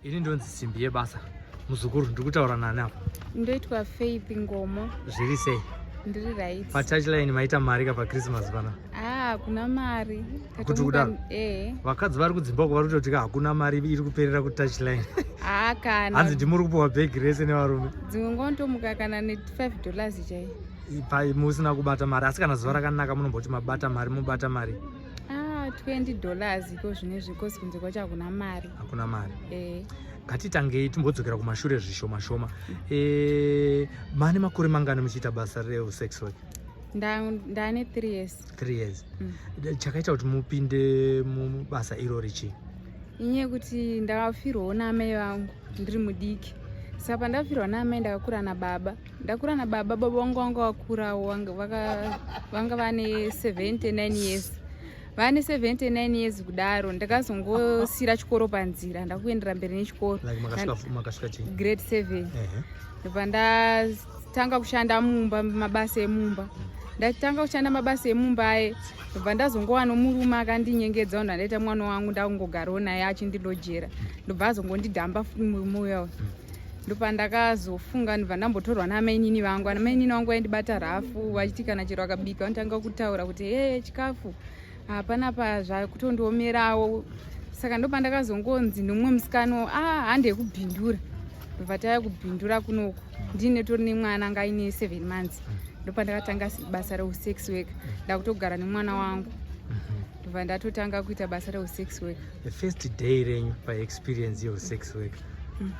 Ini ndonzi Simbi yebasa. Muzukuru, ndiri kutaura nani apa? Ndoitwa Faith Ngomo. Zviri sei? Ndiri right. Patouchline maita mari ka paChristmas pana? Ah, hakuna mari. Kuti kudaro? Eh. Vakadzi vari kudzimba uko vari kutoti ka hakuna mari iri kuperera kutouchline. Ah, kana. Hanzi ndimuri kupiwa bhegi rese nevarume. Dzimwe nguva ndotomuka kana ne $5 chai. Pa musina kubata mari asi kana zuva rakanaka munomboti mabata mari mobata mari. Ah, $20 iko zvinezvi kozi kunze kwacho hakuna mari. Hakuna mari. Eh. Ngatitangei timbodzokera kumashure zvishoma shoma. Eh, mane makore mangani muchiita basa re sex work? Ndane 3 years. 3 years. Chakaita kuti mupinde mubasa irori chii? Inyaya yekuti ndakafirwawo naamai vangu ndiri mudiki. Saka pandafirwa naamai ndakakura nababa. Ndakura nababa, baba vangu vanga vakurawo, vanga vane 79 years. Vane 79 years kudaro ndakazongosira chikoro panzira ndakuendera mberi nechikoro. Like makasvika chii? Grade 7. Ndobva ndatanga kushanda mumba, mabasa emumba. Ndatanga kushanda mabasa emumba aye, ndobva ndazongowana murume akandinyengedza vanhu andaita mwana wangu ndakungogarawo naye achindilojera. Ndobva azongondidhamba futi murume uya. Ndopandakazofunga ndobva ndambotorwa namainini vangu. Anamainini vangu vaindibata rafu vachiti kana chero akabika vanotanga kutaura kuti hee chikafu hapana pa zvakutondiomerawo. Saka ndopandakazongonzi nomumwe musikana ah hande kubhindura. Ndobva taya kubhindura kunoku ndine tori nemwana anga aine 7 months. Ndopandakatanga basa reusex work ndakutogara nemwana wangu. Ndobva ndatotanga kuita basa reusex work. The first day renyu paexperience yeusex work,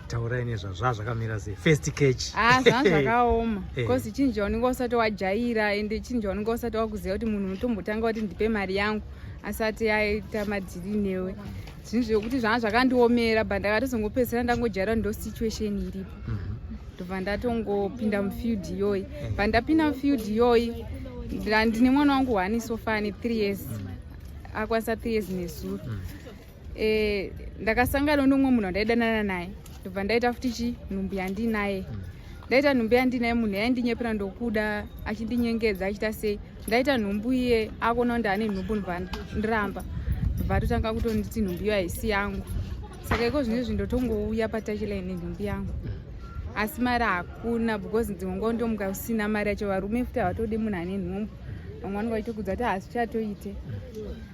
taurai nezvazva zvakamira sei? First catch. Ah, zvanga zvakaoma. Because chinhu chaunenge usati wajaira ende chinhu chaunenge usati wakuziva kuti munhu unotombotanga kuti ndipe mari yangu asati aita madhiri newe. Zvinhu zvekuti zvanga zvakandiomera but ndakatozongopedzisira ndangojaira ndo situation iripo. Ndobva ndatongopinda mufield iyoyi. But ndapinda mufield iyoyi ndine mwana wangu one so far ane 3 years. Akwanisa 3 years nezuro. Ndakasangana nomumwe munhu wandaidanana naye. Ndobva ndaita futi chi nhumbu yandinaye. Ndaita nhumbu yandinaye, munhu yaindinyepera ndokuda achindinyengedza achiita sei. Ndaita nhumbu iye akuona kuti ane nhumbu ndobva ndiramba. Ndobva atotanga kutonditi nhumbu iyo haisi yangu. Saka iko zvinezvi ndotongouya patouchline nenhumbu yangu. Asi mari hakuna because dzimwe nguva ndomuka usina mari yacho. Varume futi havatodi munhu ane nhumbu. Vamwe vanenge vachitokudza kuti hazvichatoite.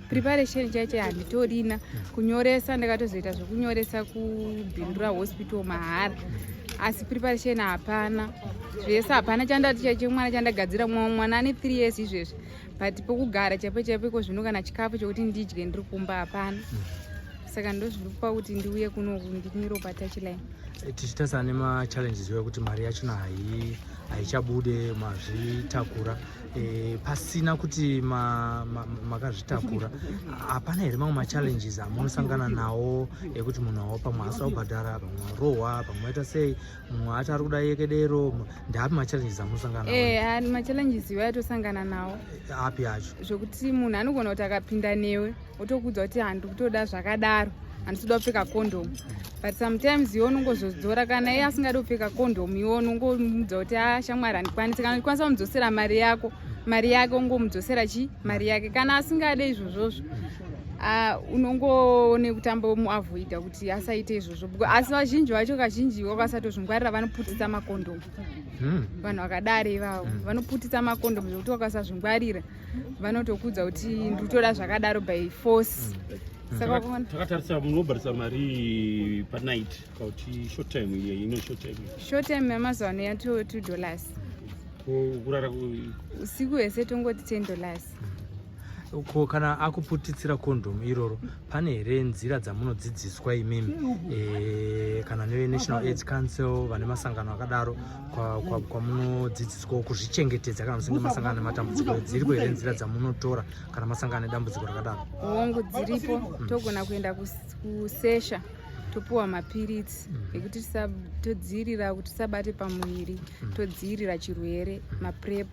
Preparation chaicho handitorina. Kunyoresa ndakatozoita zvekunyoresa kuBindura hospital mahara. Asi preparation hapana. Zvese hapana chandati chaicho mwana chandagadzira. Mwana ane 3 years izvezvi. But pokugara chaipo chaipo iko zvino kana chikafu chokuti ndidye ndiri kumba hapana. Saka ndozviri kupa kuti ndiuye kunoku ndimiro patouchline. Tichitarisa nemachallenges ekuti mari yachona haichabude mazvitakura. Pasina kuti makazvitakura hapana here mamwe machallenges amunosangana nawo ekuti munhu awo pamwe asina kubhadhara, pamwe arohwa, pamwe aita sei, mumwe ati ari kuda yekedero? Ndeapi machallenges amunosangana nawo? Machallenges iwo atosangana nawo. Api acho? Zvokuti munhu anogona kuti akapinda newe otokudza kuti handiri kutoda zvakadaro, handisi kuda kupfeka condom. But sometimes iwe unongozodzora kana iye asingadi kupfeka condom, iwe unongomudza kuti ah shamwari handikwanisi. Kana uchikwanisa kumudzosera mari yako, mari yake ungomudzosera chi mari yake. Kana asingade izvozvozvo, unongoone kutamba muavoida kuti asaite izvozvo. Asi vazhinji vacho kazhinji wakasatozvingwarira vanoputitsa makondomu. Vanhu vakadaro ivavo vanoputitsa makondomu zvekuti wakasazvingwarira vanotokudza kuti ndikutoda zvakadaro by force. Saka takatarisa munobharisa mari panight kauti short time iye ino short time? Short time yamazuva ano yato $2. Kurara usiku hwese tongoti $10. Ko kana akuputitsira kondomu iroro, pane here nzira dzamunodzidziswa imimi kana neveNational AIDS Council vane masangano akadaro kwamunodzidziswawo kuzvichengetedza kana musinge masangana nematambudziko? Dziriko here nzira dzamunotora kana masangana nedambudziko rakadaro? Hongu, dziripo. Togona kuenda kusesha topiwa mapiritsi ekuti todzivirira kuti tisabate pamuviri, todzivirira chirwere, maPrEP.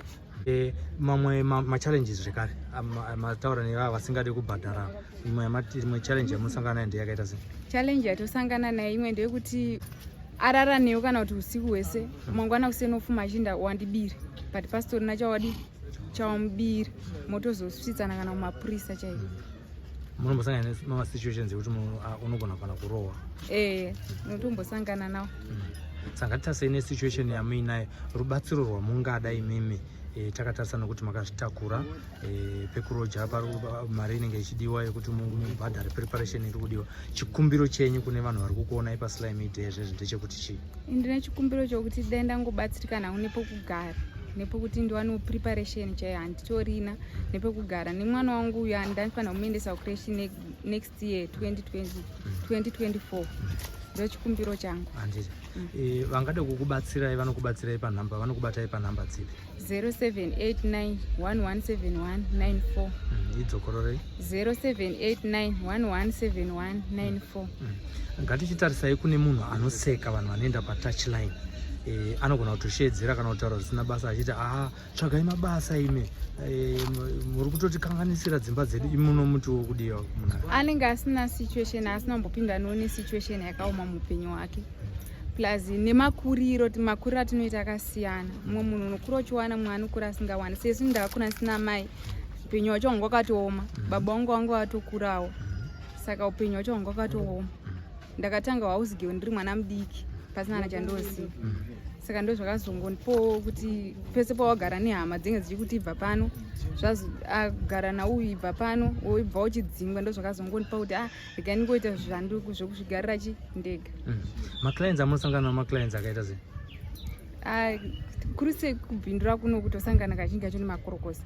Mamwe machallenges zvekare mataura nevava vasingadi kubhadhara, imwe challenge yamunosangana nayo ndeyakaita sei? Challenge yatosangana nayo imwe ndeyekuti arara newe kana kuti usiku hwese, mangwana kuseni ofuma achinda wandibira, but pasitorina chawadi chawamubira, motozosvitsana kana kumapurisa chaiko. Munombosangana nemasituations ekuti unogona kana kurohwa? Eh, unotombosangana nawo. Saka ngatitasei nesituation yamuinayo, rubatsiro rwamungada imimi, takatarisa nokuti makazvitakura, pekuroja mari inenge ichidiwa yekuti mubhadhare, preparation iri kudiwa. Chikumbiro chenyu kune vanhu vari kukuonai paSly Media izvezvi ndechekuti chii? Ndine chikumbiro chokuti dai ndangobatsirikana nepokugara, nepokuti ndiwanewo preparation chaiyo. Handitorina nepekugara nemwana wangu uyu. Handandifanira kumuendesa kucreche next year 2020, 2024. Ndo chikumbiro changu. Handiti. Vangade kukubatsirai, vanokubatsirai panhamba, vanokubatai panhamba dzipi? 0789 117194. Idzokororei. 0789 117194. Ngatichitarisai kune munhu anoseka vanhu vanoenda patouchline. Anogona kutoshedzera kana kutaura zvisina basa achiti, "Aa, tsvagai mabasa ime, muri kutotikanganisira dzimba dzedu." Imi munomutiwo kudiwa munhu? Anenge asina situation, asina kumbopinda nesituation yakaoma muupenyu hwake, plus nemakuriro, makuriro atinoita akasiyana. Mumwe munhu unokura uchiwana, mumwe anokura asingawani. Sesu ndakakura ndisina mai, upenyu hwacho hwanga hwakatooma. Baba vangu vanga vatokurawo, saka upenyu hwacho hwanga hwakatooma. Ndakatanga house girl ndiri mwana mudiki, pasina kana chandoziva. Saka ndo zvakazongondipowo kuti pese pawagara nehama dzinge dzichikuti ibva pano, agara nauyu, ibva pano, woibva uchidzingwa. Ndo zvakazongondipa kuti, ah, regai ndingoita zvekuzvigarira chi ndega. Maclients amunosangana nao, maclients akaita sei? Ah, kuri sekubhindura kuno, kutosangana kazhinji kacho nemakorokoza.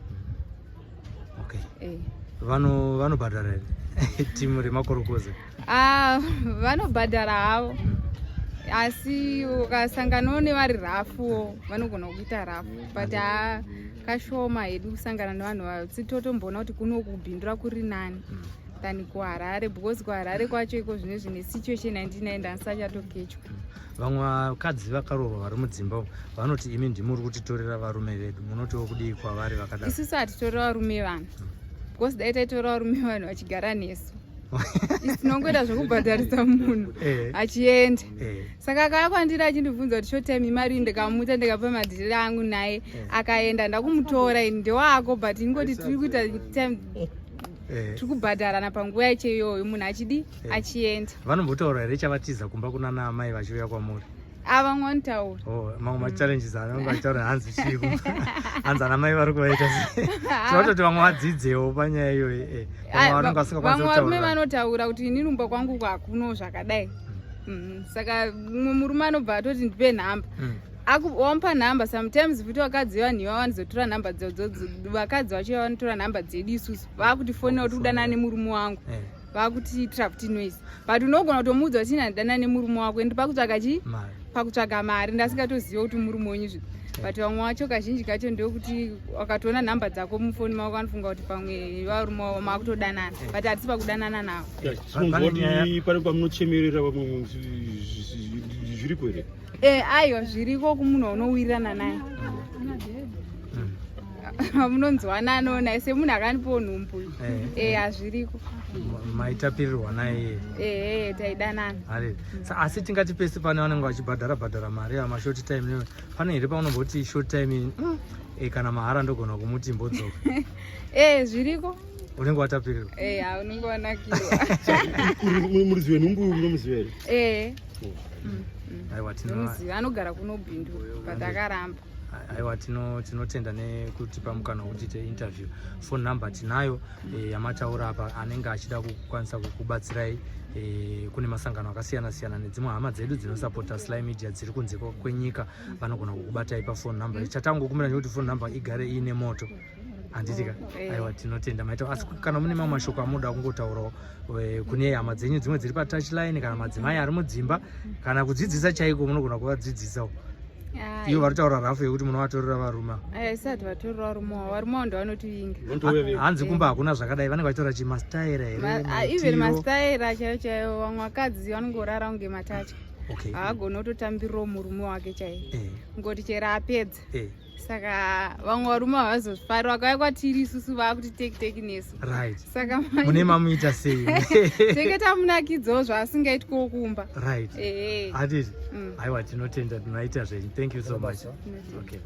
Okay. Vanobhadhara here timu remakorokoza? Ah, vanobhadhara havo, asi ukasanganawo nevari rafuwo vanogona kuita rafu, but ha, kashoma hedu kusangana nevanhu. Totomboona kuti kuno kubhindura kuri nani than kuHarare, because kuHarare kwacho iko zvine zvine situation yandinayo, ndandisachatokechwa. Vamwe vakadzi vakaroorwa vari mudzimba umu vanoti imi ndimuri kutitorera varume vedu. Munotiwo kudii kwavari vakadaro? Isusu hatitorera varume vanhu, because dai taitora varume vanhu vachigara nesu. Isu tinongoita zvokubhadharisa munhu achienda. Saka akauya kwandiri achindibvunza kuti short time imari, ndikamuta, ndikapa madhiri angu naye. Akaenda, ndakumutora ini, ndewako, but ingoti tiri kuita time, tiri kubhadharana panguva yacho iyoyo, munhu achidi achienda. Vanombotaura here chavatiza kumba kuna naamai vachiuya kwamuri? Avamwe vanotaura. Oh, mamwe machallenges anonge achitaura, hanzi chii, hanzi ana mai vari kuvaita sei? Tinototi vamwe vadzidzewo panyaya iyoyi. Vamwe vanenge vasingakwanisi Vamwe varume kutaura. Vanotaura kuti ini rumba kwangu hakuno zvakadai. Saka mumwe murume anobva atoti ndipe nhamba. Wamupa nhamba, sometimes futi vakadzi vanhu ivava vanozotora nhamba, vakadzi vacho vanotora nhamba dzedu isusu, vaakutifonera kuti udanana nemurume wangu. Vakutiitira futi noise, but unogona kutomuudza kuti ina ndidana nemurume wako, ende pakutsvaga chii? Mari. Pakutsvaga mari, ndasingatoziva kuti murume wenyu zvi. But vamwe vacho kazhinji kacho ndekuti wakatoona nhamba dzako mufoni mako, vanofunga kuti pamwe varume wavo makutodanana, but hatisi pakudanana navo. Tinonzwa kuti pane pamunochemerera vamwe, zviriko here? E, aiwa, zviriko kumunhu waunowirirana naye, munonzwanano naye, semunhu akandipawo nhumbu. E, hazviriko. Maitapirirwa naye? Ehe, taidanana. Ari. Asi tingati pese pane vanenge vachibhadhara bhadhara mari yamashort time pane here paunomboti short time iyi, kana mahara ndogona kumuti mbodzoka? E, zviriko. Unenge watapirirwa. E, unenge wanakirwa. Muridzi wenhumbu unomuziva here? E. Aiwa, tino Ndomuziva, anogara kunobhindura, but akaramba. Aiwa, tinotenda nekutipa mukana wekuti tiite interview. Phone number tinayo, yamataura apa. Anenge achida kukwanisa kukubatsirai, kune masangano akasiyana siyana nedzimwe hama dzedu dzinosapota Sly Media dziri kunze kwenyika, vanogona kukubatai paphone number. Chatangokumbira ndekuti phone number igare iine moto, handitika? Aiwa, tinotenda maita. Asi kana mune mamwe mashoko amunoda kungotaurawo, kune hama dzenyu dzimwe dziri patouchline, kana madzimai ari mudzimba, kana kudzidzisa chaiko, munogona kuvadzidzisawo Ah, ivo vari kutaura rafu yekuti munovatorera varume. Isati vatorera varume wavo, varume wavo ndovanotivinga. Vanotouya vega. Hanzi kumba hakuna zvakadai, vanenge vachitora chimastaira here? Even Maitiro? mastaira chaiyo chaiyo, vamwe vakadzi vanongorara kunge matatya. Haagoni kutotambirirawo murume wake chaiye, ngoti chero apedza. Saka vamwe varume havazozvifari vakauya kwatiri isusu vaakuti teki teki nesu. Saka Mune mamuita sei? Tenge tamunakidzawo zvaasingaitwawo kumba. Right. Ehe. Hatiti. Mm. Aiwa, tinotenda, tinoita zvenyu. Thank you so much. Okay.